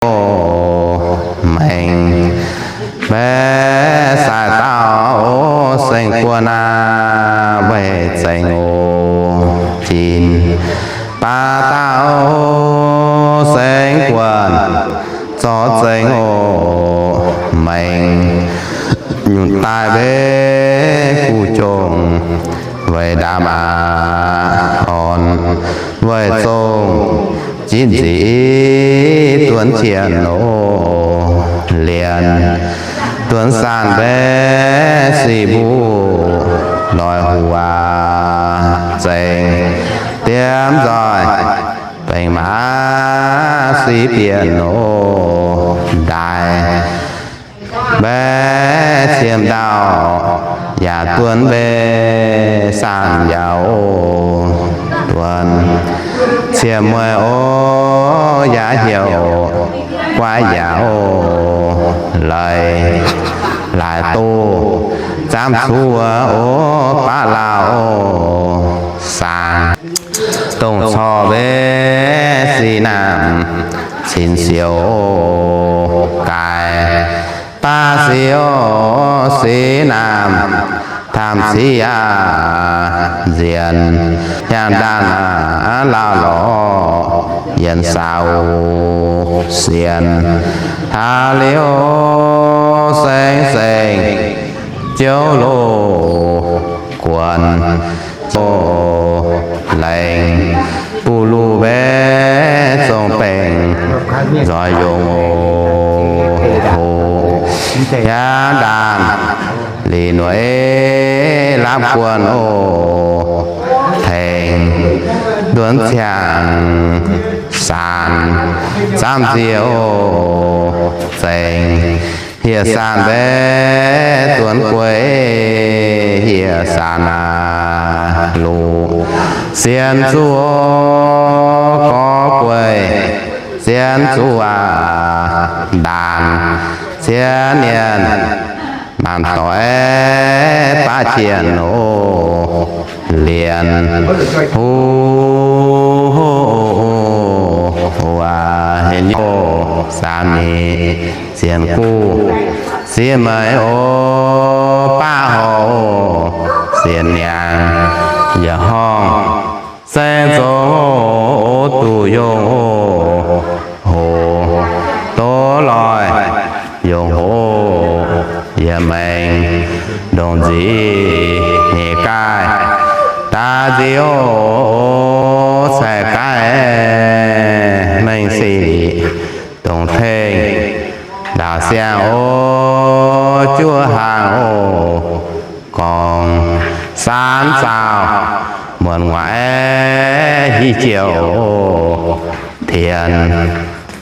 mengh mbaeqc sai dauh seng guon aqv, weic zengx oc jin baav dauh seng guon zorqv zengx oc mengh nyutc daaih mbev guv jongc weic ndaam aqv orn weic zongh Jitv nzic duonv qienh oc, lienz duonv saanh mbaeqc sic mbuo loix huaax zengx diemv nzoih baengc maav sic bienh oc, ndaaih mbaeqc ciem ndau yaac duonv mbeqc saanh yaac oc, duonv ciem mueiz oc yaac heuc guaiv yaac oc, leiz laaix doz zaamv cuv oc baav lauh oc, saang dongh corc mbeqc sic naamh cin siouc oc, gaaix daav sic oc sic naamh taamh civ aqv, nzienx hiaang ndaanh aqv lauh lorz yienx saaux sienx taux liuz seng seng jouv loz guonx oc, laengz buv luv mbaeqc zongh baengc nzoih yungz oc, hoc hiaang ndaanh lic noic lamh guon oc, tengx nduonx ciangx saanx zaamv nzie oc, zengx hieh saanx mbaeqc duonx guei, hieh saanx aac luqc sienx zuqc oc, gorx guei sienx zuqc aac, ndaanx ziex nienh maanc doic baav jienh oc, lienz huv aac, hnyouv saam nyeic sienx guv siex meix oc, baav horc oc sienx niangx, yaac horngh saeng zongx oc, duqv yungh oc, hoc doz loih yungh hoc, yaac maengx ndongc nzic nyeic gaaih daaih nzic oc, caih gaaih mengh sic dongh tengx ndaauv siang oc, juov hnaangx oc, gorngv saanv zaauh muonc nguaaiv hiuv jouh oc, tienx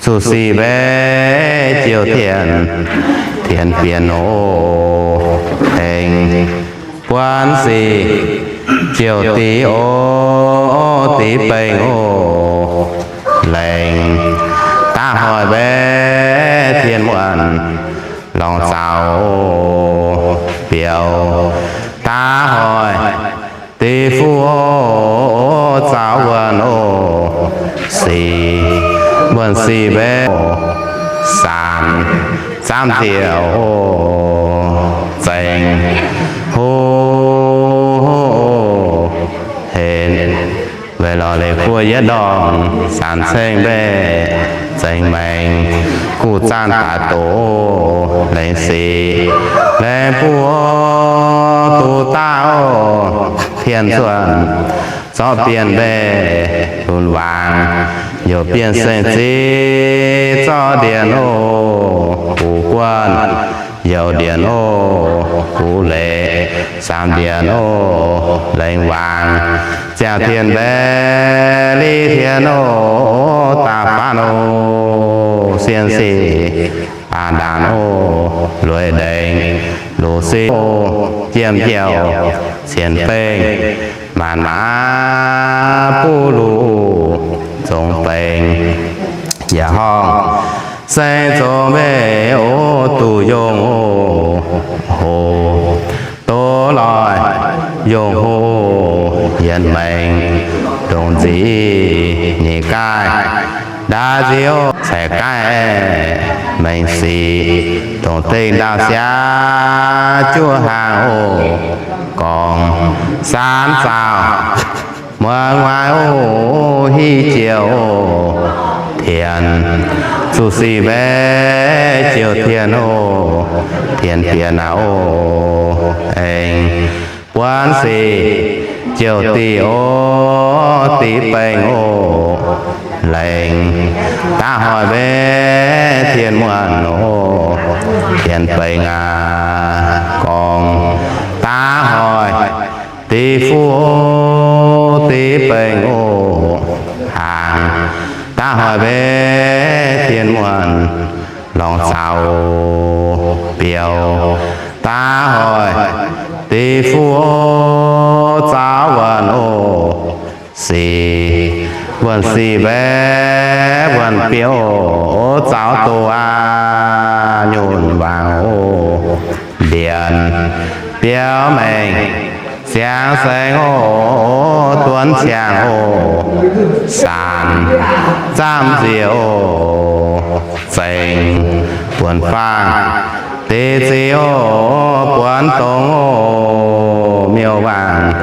zuqc sic mbaeqc jouh tienx, tienx bienx oc, tengx buonv sic jouh diqv oc, diqv bengx oc, laengz daav hoic mbaeqc tien muonc lorngx zaux oc, biaux daav hoic diqv fuqv oc, zaux wuonh oc, sic wuonh sic mbaeqc oc, saanx zaamv nziec oc, zengx hoc oc, henc weic lorz leiz guoqv yietv ndorngh, saanx ceng mbaeqc zengx maengx, guv zaanh daaih doqc oc, laengz sic laengz buov oc, duqv daaih oc, tien zuonh zorqv bienh mbaeqc lunx waangc, youc bienh saeng-zingh zorqv ndienx oc, guv guonh youc ndienx oc, guv leiz saamv ndienx oc, laengz waangc ziangh tien mbaeqc liz tien oc, da'faanh oc, sien sic baac ndaanx oc, lueiz ndengx luqc sic oc, jiem jauh cien bengh maanc maaz buv luqc zongx bengx, yaac horngh saeng zongx mbaeqc oc, duqv yungh oc, hoc doz loih yungh hoc, yienx maengx ndongc nzic nyeic gaaih Ndaauv nziouv caeqv gaeqv mengh sic, dongh dengh ndaauv siangx juov hnaangx oc. Gorngv saanv zaauh muonz muaiz oc, hiuv joux oc, tien zuqc sic mbaeqv joux tien oc, tien bienx aqv oc. Aengx buonv sic joux diqc oc, diqc bengx oc, lengc daav hoic mbaeqv tien muonh oc, tien bengx aqv. Gorngv daav hoic diqc fuqv oc, diqc bengx oc, hnaangx daav hoic mbaeqv tien muonh, lorngx zaux biaux daav hoic diqc fuqv oc, zaux wuonh oc, sic wuonh sic mbaeqv wuonh biouv oc, zaux doz aqv nyunc wangc oc, mbienc biaux mengh siangx saengx oc, duonv ciangx oc, saanc zaamv nziex oc, zengc buonc faang deix zic oc, buonv dongz oc, miuc-waangc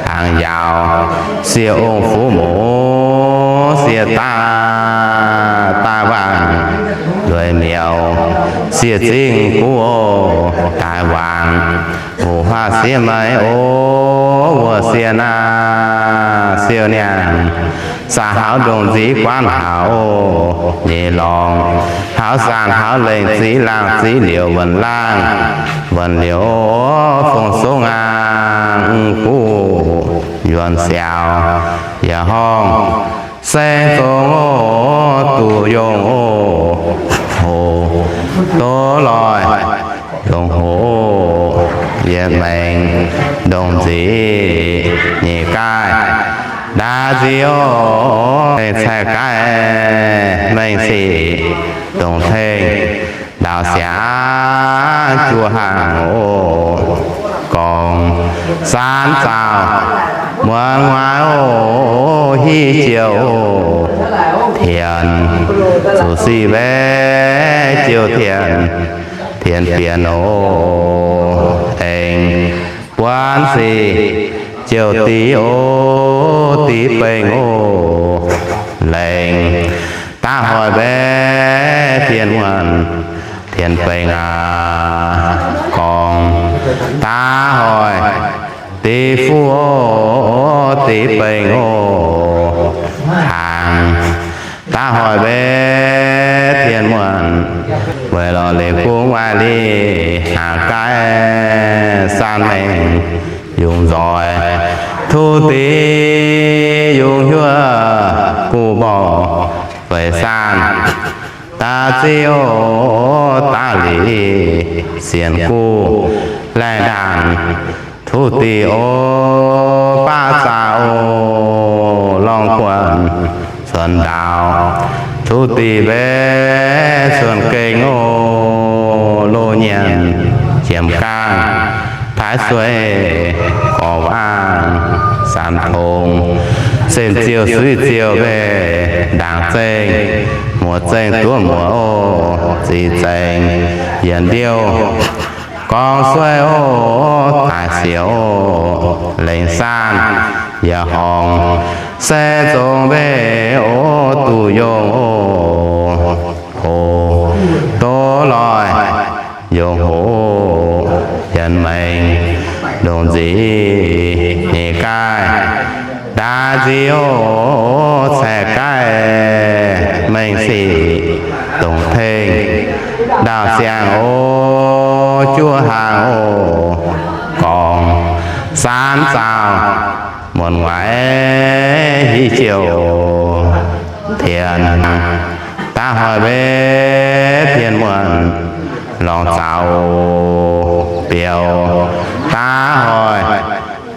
hnaangx yaauc, sieqv ong fuqv mouz, sieqv daav daaih waangc lueic miaux, sieqv zingh guv oc, daaih waangc wuov huaav sieqv meix oc, wuov sieqv naaiv siou niangh, zaqc hauv ndongc nziv guaanv hauc oc, nyei lorngx hauv zaangc hauv lengc, ziv laangh ziv liouc wuonh laangh wuonh liouc oc, fong songv aqv, guv yuonh siaaux, yaac horngh saeng zongx oc, duqv yongh oc, hoc doz loic, yongh hoc yietc maengx ndongc nzic nyeic gaih ndaauv nziouv oc, caeqv gaeqv mengh sic, dongh tengx ndaauv siangx juov hnaangx oc. Gorngv saanv zaauh muonz muaiz oc, hiuv joux oc, tien zuqc sic mbaeqv joux tien, tien bienx oc. Aengx buonv sic joux diqc oc, diqc bengx oc, lengc daav hoic mbaeqv tien muonh, tien bengx aqv. Gorngv daav hoic diqc fuqv oc, diqc bengx oc, hnaangx daav hoic mbaeqv tien muonh, weic lorz leiz guv waaic lic hnaangx gaeqv saanv mengh yungz nzoih, tuv diqc yungz hiuv guv mborqv feix saanh, daav ziouv daav lic sienx guv laengh ndaangc, tuv diqc oc, baav zaqc oc, lorngh guonh cuonx ndaaux, tuv diqc mbaeqv cuonx gengh oc, loz nyienc jiemx gaangh, taaix sueih gorx waangh, saamx tongx, sen ziouh suiv ziouh mbeih, ndaangc zengh muoz zengh duqv muoz oc, zic zengh yienc ndiouh gorngv sueih oc, daaih siouc oc, lengc saanh yaac horngh se zongx mbeih oc, duqv yongh oc, hoc doz loic, yongh hoc yienx maengx ndongc nzic nyeic gaih ndaauv nziouv oc, caeqv gaeqv mengh sic, dongh tengx ndaauv siangx oc, juov hnaangx oc, gorngv saanv zaauh muonc muaiz hiuv joux, tien daav hoic mbaeqv tien muonh, lorngx zaux biaux daav hoic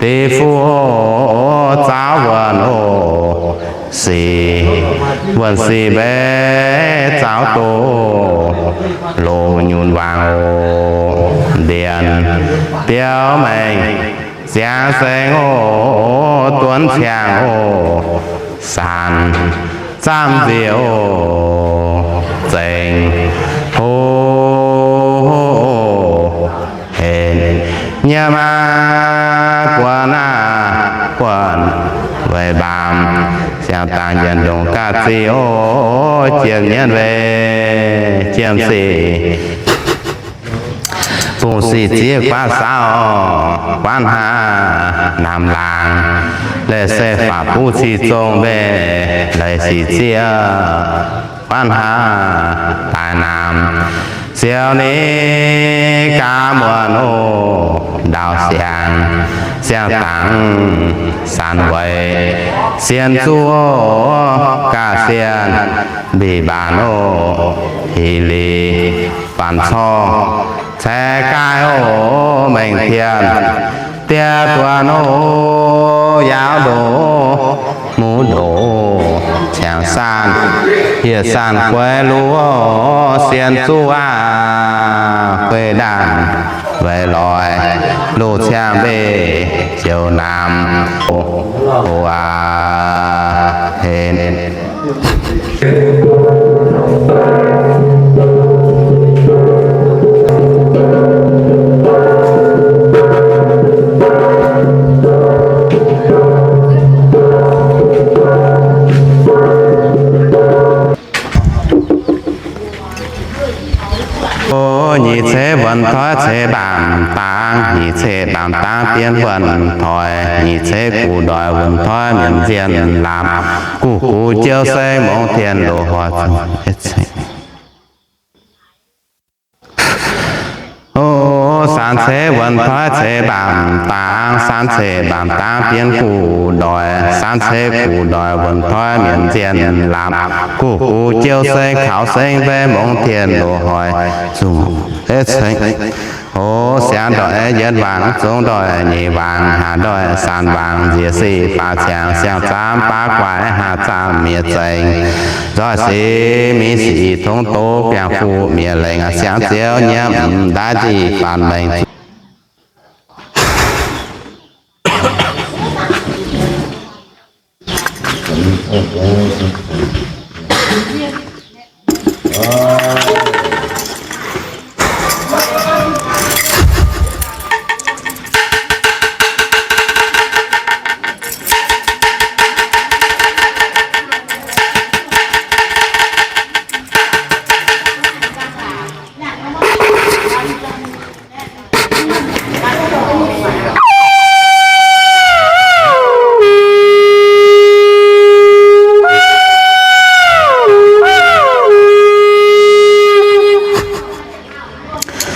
diqc fuqv oc, zaux wuonh oc, sic wuonh sic mbaeqv zaux doz, loz nyunc wangc oc, ndienx biaux maengx ziangx saengx oc, duonv ciangx oc, saanc Zaamv nziouv zengc hlo henv nyei maa, buonv naaiv buonv weic mbaamz, siang-dangx yietc ndongc ga'ziex oc, jiem nyienv weic jiem sic. Bungx sic zieqv guaav saauv, guaav hnaangx namx laangz, leiz se faatv buv cih zong mbeih, leiz sic zieqv guaav hnaangx daaih namx. Ziouc ninh gaax muonc oc, ndau siangx, siang-dangx sanx weic, sien zuqv oc, ga'sien mbic mbaanc oc, hih liz faanx corngh, ceix gaaih oc, mengh tien diex duonx oc, yaauv ndoqc, muv ndoqc, ciangx saanh, hieh saanh gueix luv oc, sien zuqv aav, gueix ndaanh weic loix, loz-ciang mbeih ziouc namx oc, aav, henv. O, nyic ceix wuonh toiv ceix mbaamc dangx, nyic ceix mbaamc dangx dien wuonh toiv, nyic ceix gu'ndoic wuonh toiv mienh nzienh lamz, guv gux jouv seng mongh tien loz-hnoi zuqc. O, san ceix wuonh toiv ceix mbaamc dangx, san ceix mbaamc dangx dien gu'ndoic, san ceix gu'ndoic wuonh toiv mienh nzienh lamz, guv gux jouv seng kaux seng mbenc mongh tien loz-hnoi zuqc. Eix ceng. O, siangx ndoih yietv wangc, zong ndoih nyeic wangc, haaz ndoih saanc wangc, nziex sic baac ziangx, siang-zaamv baav guaix, haaz zaamv miev zengx, nzoih sic mingh sic tongx doz, biangh fuqv miev lengc, siangx ziouv nyiemv ndaav nzic faanx lengc.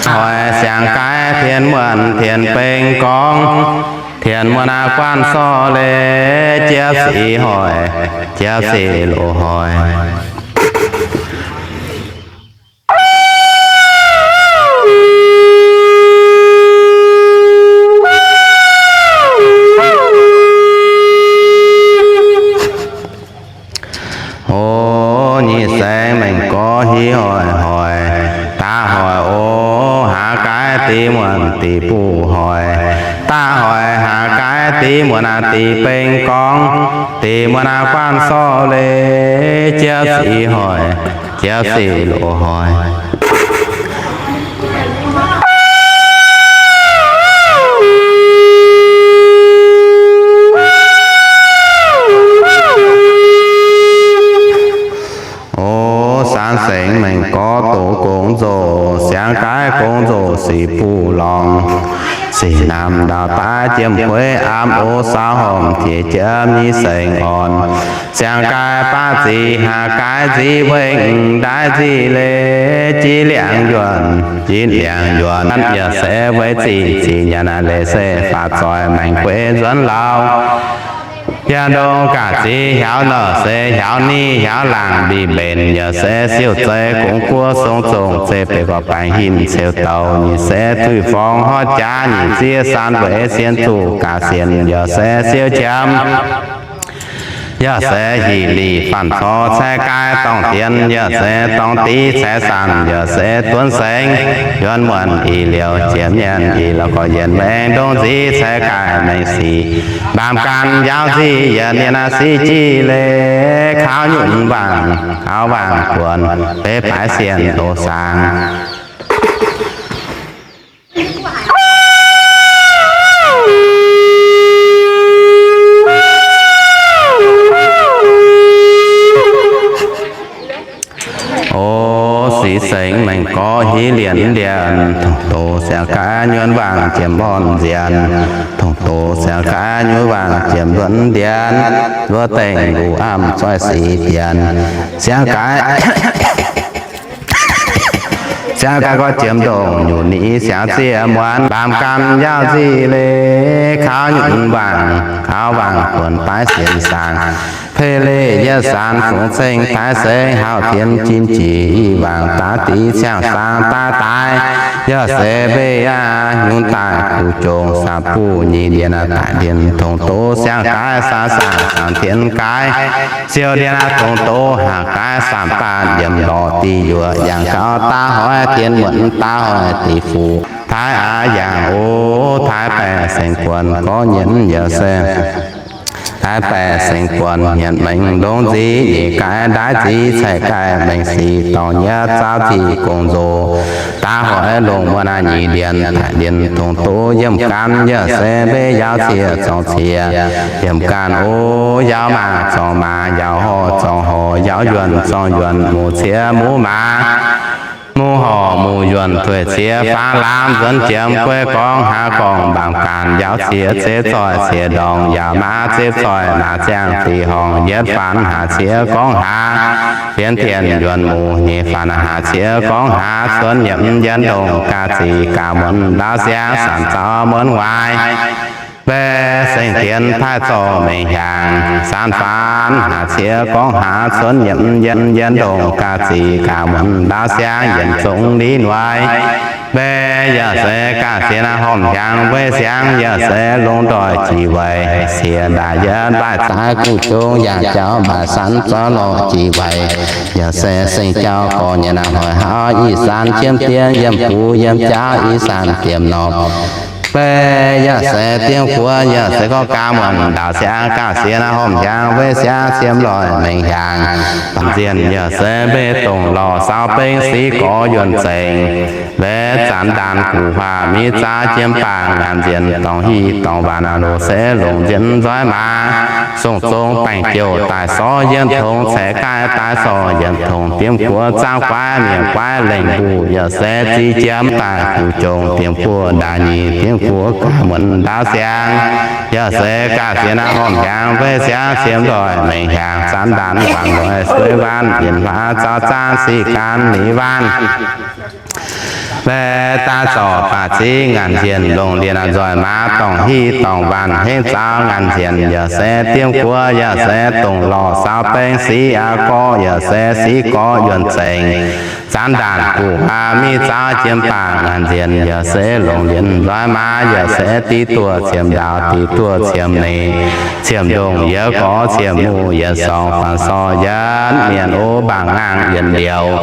Hoic siangx gaaix tien muonh tien beng gorngv, tien muonh aav guanh sorqv leiz, jiex sic hoic, jiex sic loz-hnoi. O, nyic sengx mengh gorx hiv hoic hoic, daav hoic oc, haaix gaaix dix muonh dix buv hoic, daav hoic haaix gaaix dix muonh aav dix beng gorngv, dix muonh aav guanh sorqv leiz, jiex sic hoic, jiex sic loz-hnoi. O, san sengx mengh gorx doqc gong nzoh, siangx gaaix gong nzoh sic buv lorngx, sic namx ndau daaih jiem kueix am o saau hormh jiex jiemv nyic sengx orn. Siangx gaaix baav zic haaix gaaix nzic wengh ndaaiv nzic leiz, jiex liangx yuonh, jiex liangx yuonh yaac se weic zic zic nyanc leiz se faatv zoih maengx gueix nzuonx lauh. Yaac ndongc gaax zic hiaaux nouh se hiaaux niv hiaaux laangh mbic mbenc yaac se siouv zeiv gongx guoqv song zongh zeiv beiv gorx baengh hinc ceux douc nyic se tuix forng horv jaax nyic zieqv saan weic sienx zuqc gaax sienx yaac se siouv jiem. Yaac se hih lic faanh cor caeqv gaeqv dorngh dienx, yaac se dorngh diqv caeqv saanh, yaac se duonv sengx yuonx muonc ih liouh jiex mienh ih lorqc gorx yienx maengx ndongc nziv caeqv gaeqv mengh sic. Mbaamz gan njaaux nzic yietc mienh aqv siqv jiv leiz, kaux nyunc wangc kaux wangc buonc beiv baaix sienh loz saangx. O, siqv sengx mengh gorx hiv lienc lienc, tongx doz siangx gaeqv nyuonh wangc jiem orn nzienx, tongx doz siangx gaeqv nyuonh wangc jiem luonx ndienx, luov dengh luv amv zoih siqv dienx, siangx gaeqv siangx gaeqv gorx jiem ndongc nyunc ni siangx zieqv muonz, mbaamz gan njaaux nzic leiz, kaux nyunc wangc kaux wangc buonc baaix sienh saangx. Pei leiz yietc saanx fungx ceng taaix sengx hauv dienx jin jic, i wangc daav diqv ciangh saang daav daaih, yaac se mbeix aqv nyunc daaih kuv jongx saamv buv nyei ndiev daaih ndiev tongx doz siangx gaeqv saang saang saang dienx gaeqv, siou ndiev tongx doz haangh gaeqv saamv baanh yiem lorz diuh yuoqc yangh gauh daav hoiv dienx muonc daav hoiv diuh fuqv taaix aqv yangh o, taaix baeqc sengx buonc gorngv nyienz yaac se taaix baeqc sengx buonc nyienz mengh ndongc nziv nyeic gaeqv ndaaiv nziv caeqv gaeqv mengh sic dorngc nyei zaauv ziqc gong nzox daav hoiv longc muonc aqv nyeic ndiev daaih ndiev tongx doz yiem gan yaac se mbeix yaauv cie zorngx cie, yiem gan o, yaauv maaz zorngx maaz, yaauv horh zorngx horh, yaauv yuonh zorngx yuonh, muv ciev muv maaz, muv horh muv yuonh, tuix ciev faanv laamv nzuonx jiem gueiv gorngv haav gorngv mbaamz gaanv, yaauv ciev zepv zoih ciev ndorngx, yaauv maaz zepv zoih maaz ziangh diqc horngh yietv faanv haav ciev gorngv haav, fienx dienh yuonh muv nyei faanv haav ciev gorngv haav, cuonv nyiemc yienv ndongc ga'zic ga'muonz ndaauv siangv, saanc zaux muonz waaic. Mbaeqc sengx dienx taaih zorqv mengh hiaangx, saanc faanv haav ciev gorngv haav, cuonv nyiemc yienv ndongc ga'zic ga'muonz ndaauv siangv, yienc zongx li noic. Mbaeqc yaac se ga'sie naaiv horpc hiaangx weic siangx, yaac se longc ndoih jiex weic cie ndaaih yietv mbaih zaaix guv jongx yaac jauv mbaih sanv zorqv lorh jiex weic, yaac se seng jauv gorx nyei naaiv hoic hauv ih zanc qiemx dien yiem gux yiem jauv ih zanc diemx norm. Mbaeqc yaac se diemv guoqv yaac se gorngv ga'muonz ndaauv siangv ga'sie naaiv horpc hiaangx weic siangv qiemx loic mengh hiaangx. Nzienh yaac se mbeih dongh lorh saau bengv siqv gorx yuonh zengc. Mbaeqc zanc ndaanx guv huaax miv zaauv jiem baangc ngaanc nzienh dorngx hiv dorngx waanc loz se longc nzienh nzoih maaz. Song zong baengc jouh daaih sorv yienh tongx caeqv gaeqv daaih sorv yienh tongx diemv guoqv zaangv guaiv mienh guaiv lengh mbuo yaac se ziqc jiem daaih guv jongx diemv guoqv ndaaic nyic diemv guoqv ga'muonz ndaauv siangv. Yaac se ga'sie naaiv horpc hiaangx weic siangv qiemx ndoih mengh hiaangx zanc ndaanx waanc loic sueiv waanc yienh huaav zaux zaanv siqv gaanv liz waanc. Mbaeqc daaih zorc baac ziqv ngaanc nzienh longc lienh nzoih maaz dorngc hiv dorngc waanc hengv zaux ngaanc nzienh yaac se diemv guoqv yaac se dongh lorh saau bengv siqv aqv gorqv yaac se siqv gorx yuonh zengc. Zanc ndaanx guv huaax miv zaauv jiem baangc ngaanc nzienh yaac se longc lienh nzoih maaz yaac se diqv duoh qiemx ndaauv diqv duoh qiemx neic, qiemx ndongh yietv gorx qiemx muoz yietc sorngx faanx sorv yietv mienh o mbaangc ngaangh yietc liouc.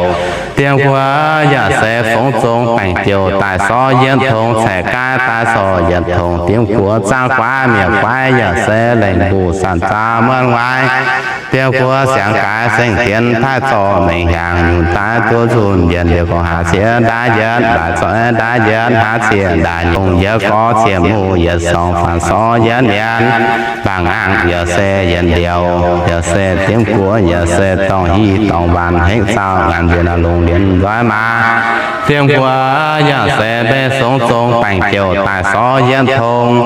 Diemv guoqv yaac se fongx zong baengc jouh daaih sorv yienh tongx caeqv gaaiv daaih sorv yienh tongx diemv guoqv zaangv guaiv mienh guaiv yaac se lengh mbuo sanc zaux muonz waaic. Diemv guoqv siangx gaix seng dienx taaih zorqv mengh hiaangx nyungc daaih duqv nzunc yienc liouc gorngv haax ciex ndaaiv yietv, ndaaih zoih ndaaiv yietv, haax ciex ndaaih nyungc yietv gorx ciex muoz yietc sorngx faanx sorv yietv mienh, mbaangc ngaangh yaac se yienc liouc, yaac se diemv guoqv yaac se dorngh hiv dorngh waanc hengv zaux ngaanc nzienh longc lienh nzoih maaz. Diemv guoqv yaac se mbeih songx zong baengc jouh daaih sorv yienh tongx,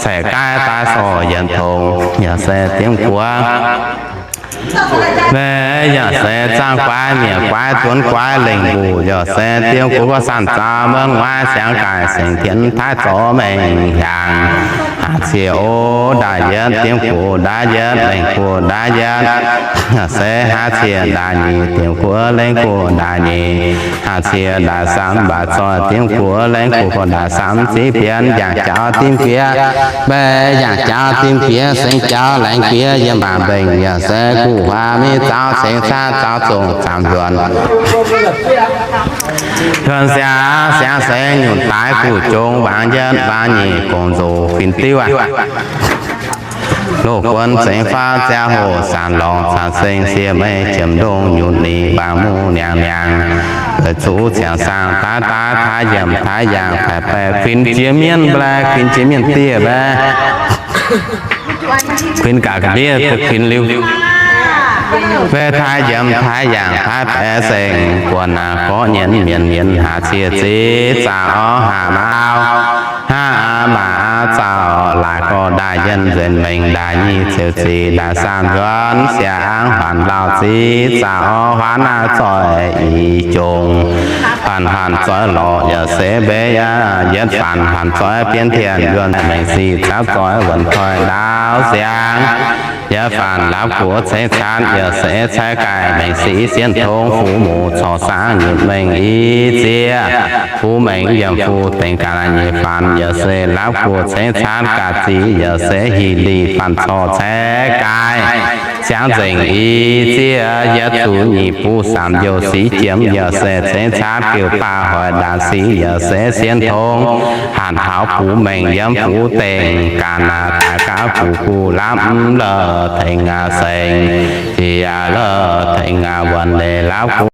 caeqv gaaiv daaih sorv yienh tongx, yaac se diemv guoqv mbeih yaac se zaangv guaiv, mienh guaiv, zuonx guaiv, lengc mbuoqc yaac se diemv guoqv gorqv-saanh zaux, muonv nguaiv siangx gaaih, sengx tienx taaix zorqv mengh hiaangx. Haaix cie o ndaaih yietv, diemv guoqv ndaaih yietv, lengh guoqv ndaaih yietv, se haaix cie ndaaih nyic, diemv guoqv lengh guoqv ndaaih nyic, haaix cie ndaaih saam, mbaaix zoih diemv guoqv lengh guoqv ndaaih saam ziqv bienv, yangh jaux dimv bieqc, mbaeqc yangh jaux dimv bieqc, sengx jaux laengz bieqc, yiem mbaangc mbengh yaac se guv huaax miv zaux, cingx caaiv zaux zongh zaamc yuonc. Yuonc siangx, siangx seix nyunc daaix guv jong, mbaang yietv mbaang nyic gongc nzoc huin diuv aqv. Loz-guon zengx faaux ziangh hoc, saanc lorngx caux seng, sie meiv qiemx ndongh nyunc nyic, mbaang mungh niangx niangx, zuqc ziangx saangh daav daav, taaix yiemc taaix yangh, taaix baeqc kuinx jiex mienv mbaeqc, kuinx jiex mienv dieh mbaeqc, kuinx gaax ga'ndiev kuinx liuz, mbaeqc taaix yiemc taaix yangh, taaix baeqc seng, guon aqv gorqv nyienz mienz mienz, haaix cie ziqv zaux orv, haav maaz, haav maaz zaux laaix gorqv ndaaih yietv nzuonx mengh, ndaaih nyic ceux ziqc, ndaaih saam nzuonx siang-angv, faanx lauh ziqv zaux orv, huaav naaiv zoih i jongc, faanx faanx zoih lorqc yaac se mbeix, yietv faanx faanx zoih bienv tien yuonh, mengh sic zapv zoih wuonc koiv ndaauv siang, yietv faanx laapv guoqv cengx caanv yaac se cai gaaih, mengh sic sienv tong fuqv muc corc saangv nyutc mengh i zieqv, fuqv mengh yiem fuqv dengx gaax nyei faanx yaac se laapv guoqv cengx caanv gaax ziqv yaac se hic lic faanx corc cai gaaih, siangv nzengc i zieqv yietv zuqc nyic buv saamv youh siqv jiemx yaac se cengx caanv geuh baav hoic ndaanx siqv yaac se sienv tong, hanc taux fuqv mengh yiem fuqv dengx ganh aqv, daaih gaav fuqv guv lamh la'tengx aqv, seng jiex la'tengx aqv, wuonh leiz laapv guoqv